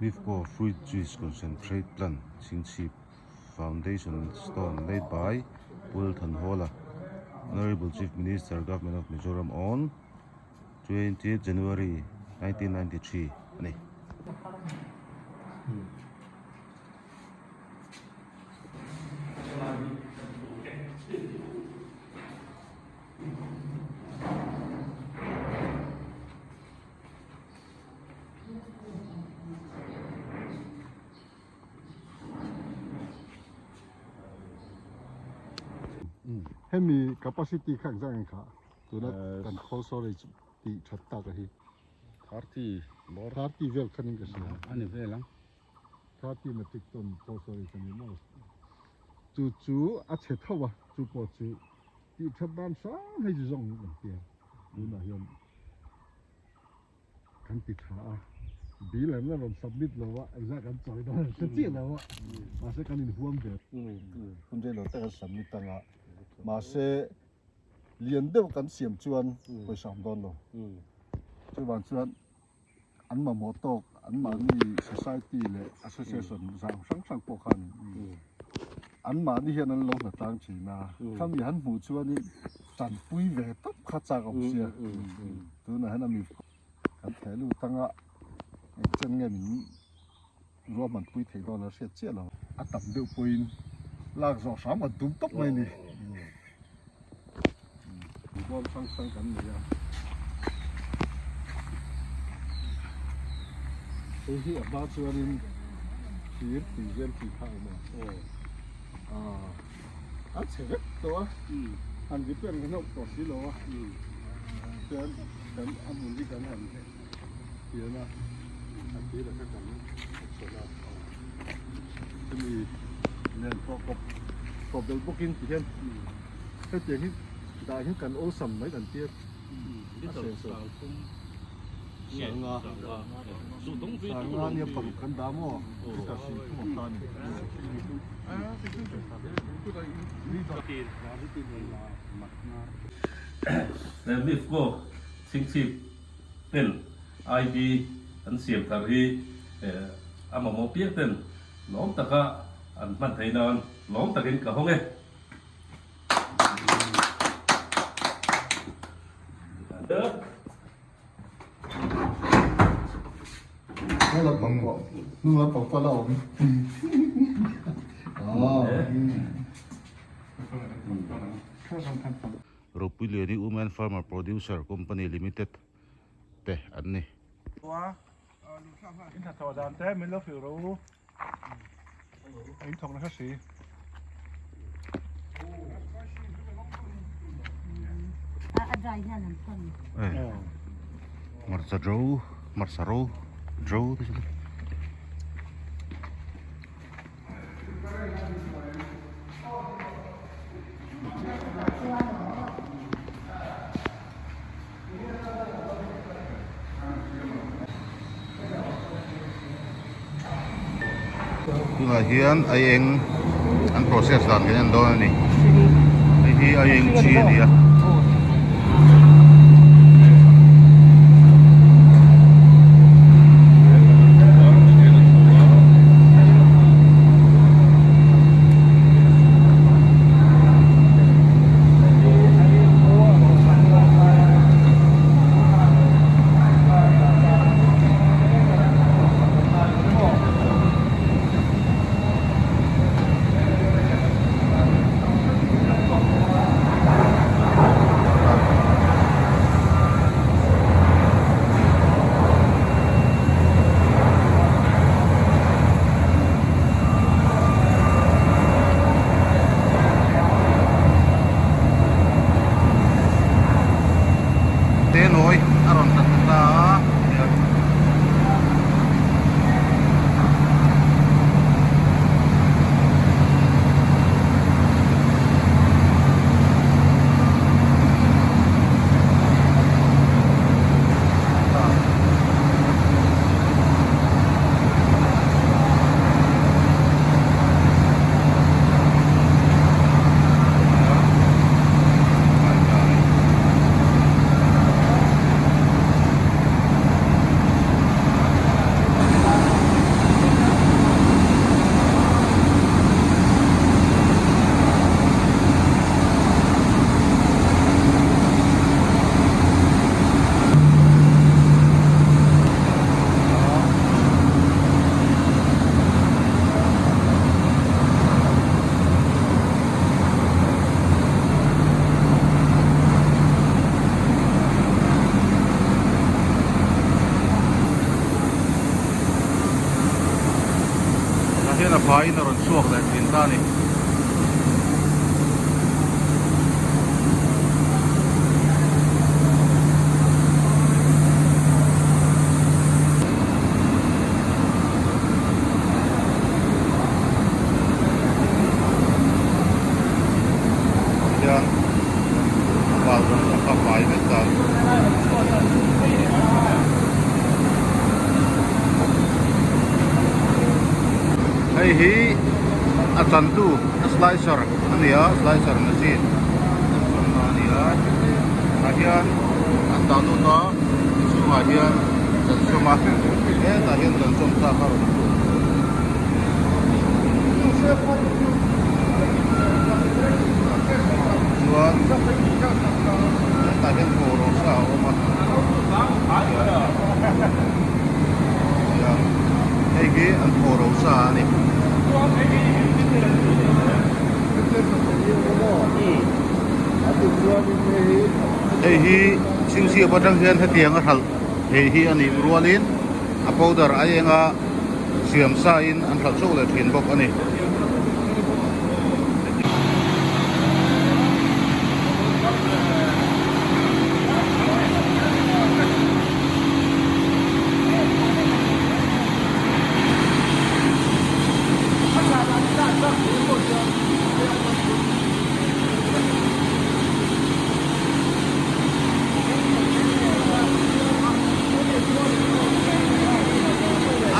Mifco Fruit Juice Concentrate Plant Chhingchhip Foundation Stone laid by Pu Thanhawla, Honourable Chief Minister, Government of Mizoram on 20th January 1993 a ni. Hemi capacity kha engzah nge kha tuna kan cold storage tih that tak a hi. 30 bawr. 30 vel khanin ka hria. A ni vel ang. 30 metric ton cold storage a ni maw. Chu chu a chhe tho a chu pawh chu tih that dan hrang hei chu zawng kan tia tunah hian. Kan ti tha a, bill an la rawn submit lo a, engzah kan chawi dawn an hre chiah lo a, mahse kan inhuam ve. Hun rei lo tak an submit ang a, mahse lian deuh kan siam chuan pawisa awm dawn lo. Chuvang chuan an mamawh tawk an mahni society leh association zang hrang hrang pawh khan an mahni hian an lo hna tlang thin a, khami han hmuh chuanin tanpui ve tawp kha chak awm sia. Tunah hian a mi kan theh lut anga engchen nge min ruahman pui thei dawn a hriat chiah lo. A tam deuh pawhin lak zawh hram kan tum tawp mai a ni. Bawm hrang hrang kan nei a. Hei hi a hma chuanin thir tui zem tih kha a awm a. A chhe vek tawh a, han repair kan hlauh tawh si lo a, chuan kan a hmun hi kan han pian a, a tir a kha kan chhawlh a, chumi nen pawh kawp kawp belh bawkin ti hian hetiang hi dah hian kan awlsam mai kan tir a senso. Sanga Sanga nia paruk kan dah maw chutah sih thum a ta ni. Mifco Chhingchhip ten IV an siam thar hi a mamawh piang ten lawm taka an hman theih nan lawm takin ka hawng e. Ropuiliani Women Farmer Producer Company Limited te an ni. Hmarcha ro hmarcha ro ro te chu Tunah hian aieng an process dan kan en dawn a ni hei hi aieng chi a ni a. chhuak leh thin ta a ni. Hian bal zawng zawng kha fai vek ta. Hei hi a chantu a slicer a ni a slicer machine an chawmna a ni a tah hian an dah lut a a chhungah hian kan chawm a hetah hian kan chawm sa kha a rawn chhuak. Chuan hetah hian phoro sa a awm a hei hi an phoro sa a ni. Hei hi chhingchhiap atang hian hetiang a hralh thei hi a nih rualin a powder a eng a. Siam sa in an hralh chauh leh thin bawk a ni.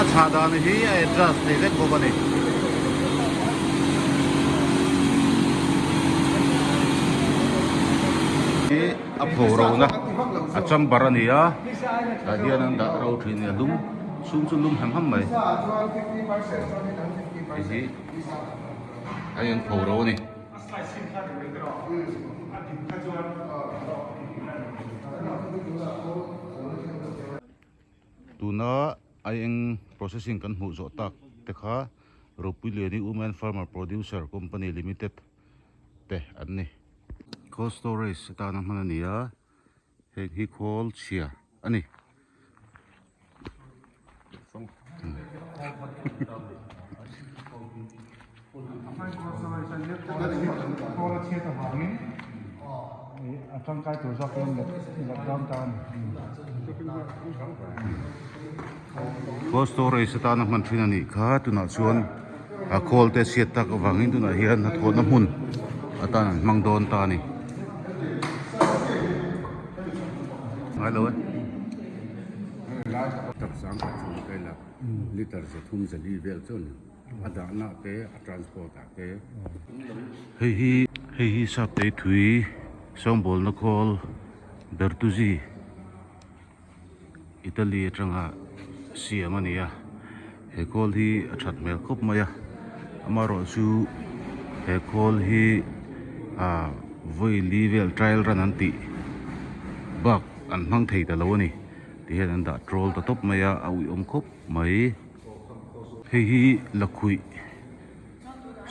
A chhah dan hi a adjust thei vek bawk a ni. Hi a pho rona a chamber a ni a tah hian an dah ro thin a ni a lum chhung chu lum hem ham mai hei hi a in pho ro a ni. Tuna aieng processing kan hmuh zawh tak te kha Ropuiliani Women Farmer Producer Company Limited te an ni. Cold storage atana hman a ni a, heng hi khawl chhia a ni. Cold storage atana hman thin a nih kha tunah chuan a khawl te chhiat tak avangin tunah hian hnathawhna hmun atan an hmang dawn ta a ni. Ngailo e. Tak sang khat chhung te la liter zathum zali vel chu a ni. A dahna te a transport ah te. Hei hi hei hi Saptei thui sawngbawlna khawl Bertuzzi Italy atanga siam a ni a. He khawl hi a that hmel khawp mai a amaherawhchu he khawl hi ah vawi li vel trial run an tih bak an hmang thei ta lo a ni ti hian an dah troll ta tawp mai a a uiawm khawp mai hei hi lakhuih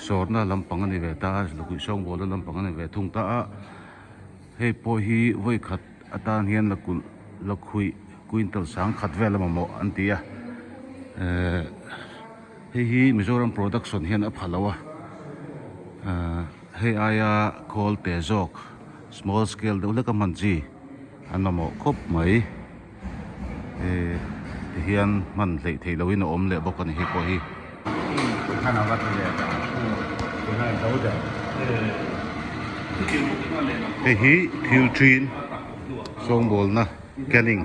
sawrna lampang a ni ve ta a lakhuih sawngbawlna lampang a ni ve thung ta a hei pawh hi vawi khat atan hian lakulh lakhuih quintal sang khat vel a mamawh an ti a ehh hei hi Mizoram production hian a pha lo a ehh hei aia khawl te zawk small scale deuh hlek a hman chi an mamawh khawp mai ehh ti hian hman hleih theih loh in a awm leh bawk a ni hei pawh hi. Hei hi thil thin sawngbawlna canning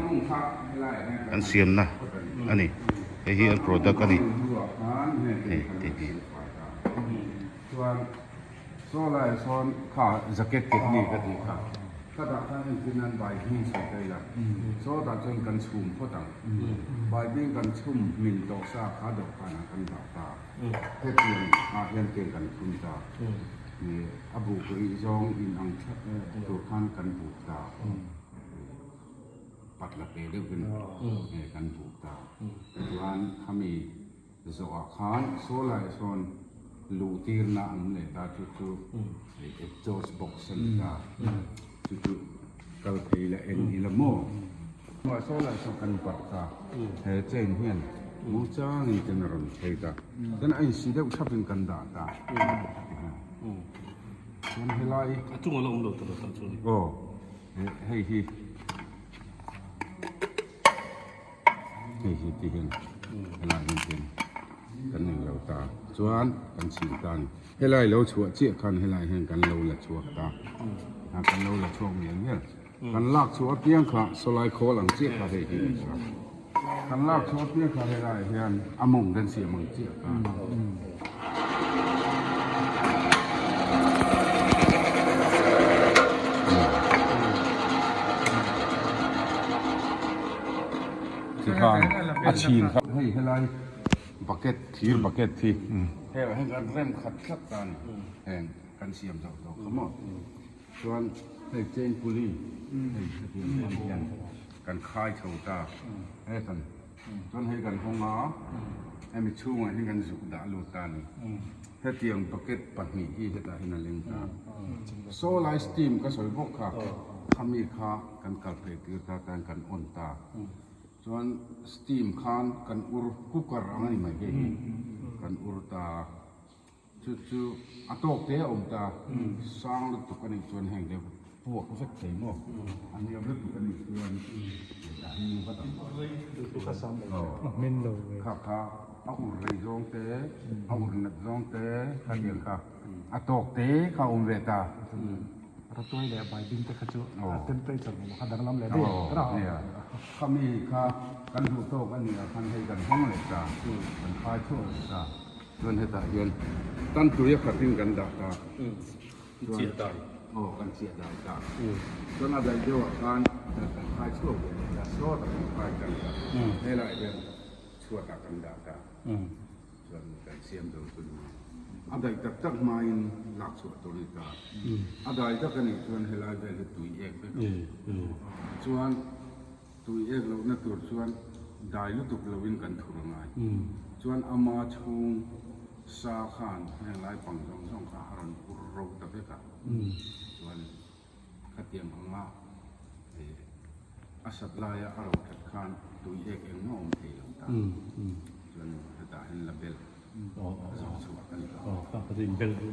an siamna a ni hei hi an product a ni hei ti hi. Saw lai sawn kha jacket ket ni ka tih kha khatah khan entir nan bai hming sawi ta ila saw tah chuan kan chhum phawt ang bai hming kan chhum hmin tawh sa kha dawhkanah kan dah ta hetiang ah hian tiang kan thun ta a buk rih zawng in ang thlap tur khan kan buk ta pat la pe deuh in kan buk ta chuan khami Zawhah khan saw lai sawn luh tirna a awm leh ta chu chu exhaust box a ni ta chu chu kal phei la en ila maw. Saw lai sawn kan barh ta he chain hian. Muangchangin ten a rawn phei ta. Chuan a insi deuh thapin kan dah ta. Chuan helai. A chungah la awm lo ta lo tah chuan. Aw hei hi. Hei hi ti hian helai hian ten kan nei lo ta. Chuan kan chhin ta a ni. Helai lo chhuah chiah khan helai hian kan lo la chhuak ta. Kan lo la chhuak mial mial. Kan lak chhuah apiang kha sawlai khawl ang chiah kha hei hi a ni a. Kan lak chhuah apiang kha helai hian a mawng kan siam ang chiah kha. Tikhan a chhin kha hei helai bucket thir bucket hi heng hian kan rem khat tlat ta a ni heng kan siam zawh tawh kha maw. Chuan hei chain pulley hei hetiang em hian kan khai chho ta he kan chuan hei kan hawng a hemi chhungah hian kan zuk dah lut ta a ni hetiang bucket pahnih hi hetah hian a leng ta saw lai steam ka sawi bawk kha khami kha kan kal phei tir ta tan kan on ta chuan steam khan kan ur cooker ang a ni mai hei hi kan ur ta. Chu chu a tawk te a awm ta, sang lutuk a nih chuan heng te puak vek thei maw? A hniam lutuk a nih chuan a hming vat ang. Kha kha a ur rei zawng te, a ur nat zawng te kha tiang kha a tawk te kha a awm ve ta. Ratuai leh baibing te kha chu a temperature maw kha danglam leh daih ang. Nia, khami kha kan duh tawk a nih ah khan hei kan hawng leh ta, kan khai chhuak leh ta. Chuan hetah hian tan tui a khatin kan dah ta. Chiah dai. Aw kan chiah dai ta. Chuan a daih deuhah khan kan khai chhuak ve leh ta. Sawtah kan khai tan ta. Helaiah hian chhuatah kan dah ta. Chuan kan siam zo chu ni. A daih tak tak hmain lak chhuah tur a ni ta. A dai tak a nih chuan helai vel hi tui ek vek ang. Chuan Tui ek lohna tur chuan dai lutuk loin kan thur a ngai. Chuan ama chhung sa khan heng lai pang zawng zawng kha a rawn ur ro ta vek a. Chuan khatiang anga a sat laia a ro that khan tui ek engmah awm thei lo ta. Chuan hetah hian la bel zawng chhuah a ni.